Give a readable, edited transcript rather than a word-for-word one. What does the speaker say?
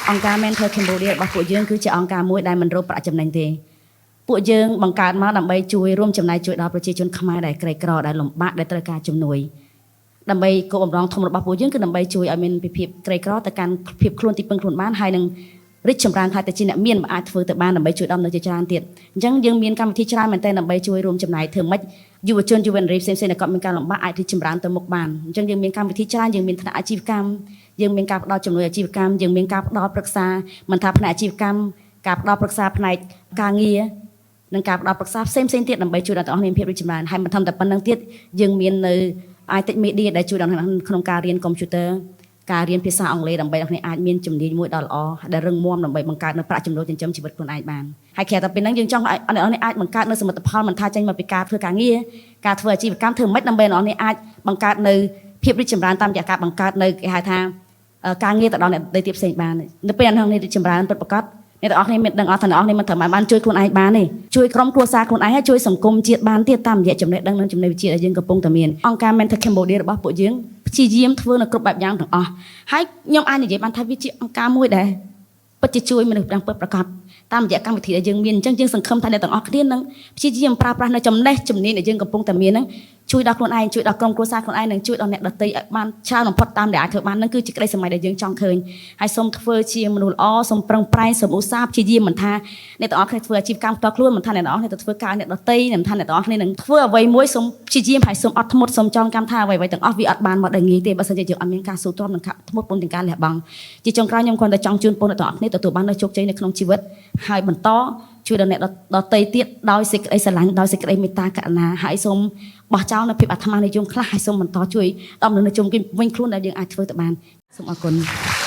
អង្គការ Mentor Cambodia របស់ពួកយើងគឺជាអង្គការមួយដែលមិនរកប្រាក់ចំណេញទេពួកយើងបង្កើតមកដើម្បីជួយរួមចំណែកជួយដល់ប្រជាជនខ្មែរដែលក្រីក្រដែលលំបាកដែលត្រូវការជំនួយដើម្បីគោលបំណងធំរបស់ពួកយើងគឺដើម្បីជួយឲ្យមានពីភាពក្រីក្រទៅកាន់ភាពខ្លួនទីពឹងខ្លួនបានហើយនឹងរីកចម្រើនហើយទៅជាអ្នកមានអាចធ្វើទៅបានដើម្បីជួយដល់នៅជាច្រើនទៀតអញ្ចឹងយើងមានកម្មវិធីច្រើនមែនទែនដើម្បីជួយរួមចំណែកធ្វើម៉េចយុវជនយុវនារីផ្សេងៗដែលគាត់មានការលំបាកអាចរីកចម្រើនទៅមុខបានអញ្ចឹងយើងមានកម្មវិធីច្រើនយើងមានថ្នាក់អាជីវកម្មយើងមានការផ្ដល់ជំនួយអាជីវកម្មយើងមានការផ្ដល់ប្រឹក្សាមិនថាផ្នែកអាជីវកម្មការផ្ដល់ប្រឹក្សាផ្នែកការងារនិងការផ្ដល់ប្រឹក្សាផ្សេងផ្សេងទៀតដើម្បីជួយដល់ទាំងអស់គ្នាមានភាពរីកចម្រើនហើយមិនធំតែប៉ុណ្្នឹងទៀតយើងមាននៅ iTech Media ដែលជួយដល់ក្នុងការរៀនកុំព្យូទ័រការរៀនភាសាអង់គ្លេសដើម្បីដល់គ្នាអាចមានជំនាញមួយដ៏ល្អដែលរឹងមាំដើម្បីបង្កើតនៅប្រាក់ចំណូលចិញ្ចឹមជីវិតខ្លួនឯងបានហើយក្រៅតែពីហ្នឹងយើងចង់ឲ្យអ្នកនរអាចបង្កើតនៅសមិទ្ធផលមិនថាចេញមកពីការធ្វើការងារការធ្វើអាជីវកម្មធ្វើម៉េចដើម្បីអ្នកនរអាចបង្កើតនៅភាពរីកចម្រើនតាមរយៈការបង្កើតនៅគេហៅថាការងារទៅដល់អ្នកដទៃទៀតផ្សេងបាននៅពេលអ្នកនររីកចម្រើនពិតប្រាកដអ្នកទាំងអស់គ្នាមានដឹងអត់ថាអ្នកនរគ្នាមិនត្រឹមបានជួយខ្លួនឯងបានទេជួយក្រុមគ្រួសារខ្លួនឯងហើយជួយសង្គមជាតិបានទៀតតាមរយៈចំណេះដឹងនិងចំណេះវិជ្ជាដែលយើងកំពុងតែមានអង្គការ Mentor Cambodia របស់ពួកយើងព្យាយាមធ្វើនៅគ្រប់បែបយ៉ាងទាំងអស់ហើយខ្ញុំអាចនិយាយបានថាវាជាអង្គការមួយដែលពិតជាជួយមនុស្សទាំងពិតប្រាកដតាមរយៈកម្មវិធីដែលយើងមានអញ្ចឹងយើងសង្ឃឹមថាអ្នកទាំងអស់គ្នានឹងព្យាយាមប្រើប្រាស់នៅចំណេះជំនាញដែលយើងកំពុងតែមានហ្នឹងជួយដល់ខ្លួនឯងជួយដល់ក្រុមគ្រួសារខ្លួនឯងនិងជួយដល់អ្នកដទៃឲ្យបានច្រើនបំផុតតាមដែលអាចធ្វើបានហ្នឹងគឺជាក្តីស្រមៃដែលយើងចង់ឃើញហើយសូមធ្វើជាមនុស្សល្អសូមប្រឹងប្រែងសូមឧស្សាហ៍ព្យាយាមមិនថាអ្នកទាំងអស់គ្នាធ្វើអាជីវកម្មផ្ទាល់ខ្លួនមិនថាអ្នកទាំងអស់គ្នាទៅធ្វើការអ្នកដទៃមិនថាអ្នកទាំងអស់គ្នានឹងធ្វើអ្វីមួយសូមព្យាយាមហើយសូមអត់ធ្មត់សូមចងចាំថាអ្វីៗទាំងអស់វាអត់បានមកដោយងាយទេបើសិនជាយើងអត់មានការស៊ូទ្រាំនិងការធ្មត់ពុនទាំងការលះបង់ជាចុងក្រោយខ្ញុំគ្រាន់តែចង់ជូនពរអ្នកទាំងអស់គ្នាទទួលបាននូវជោគជ័យនៅក្នុងជីវិតហើយបន្តជួយដល់អ្នកដទៃទៀតដោយសេចក្តីស្រឡាញ់ដោយសេចក្តីមេត្តាករុណាហើយសូមបោះចោលនូវភាពអាត្មានិយមខ្លះហើយសូមបន្តជួយដល់មនុស្សនៅជុំវិញខ្លួនដែលយើងអាចធ្វើទៅបានសូមអរគុណ។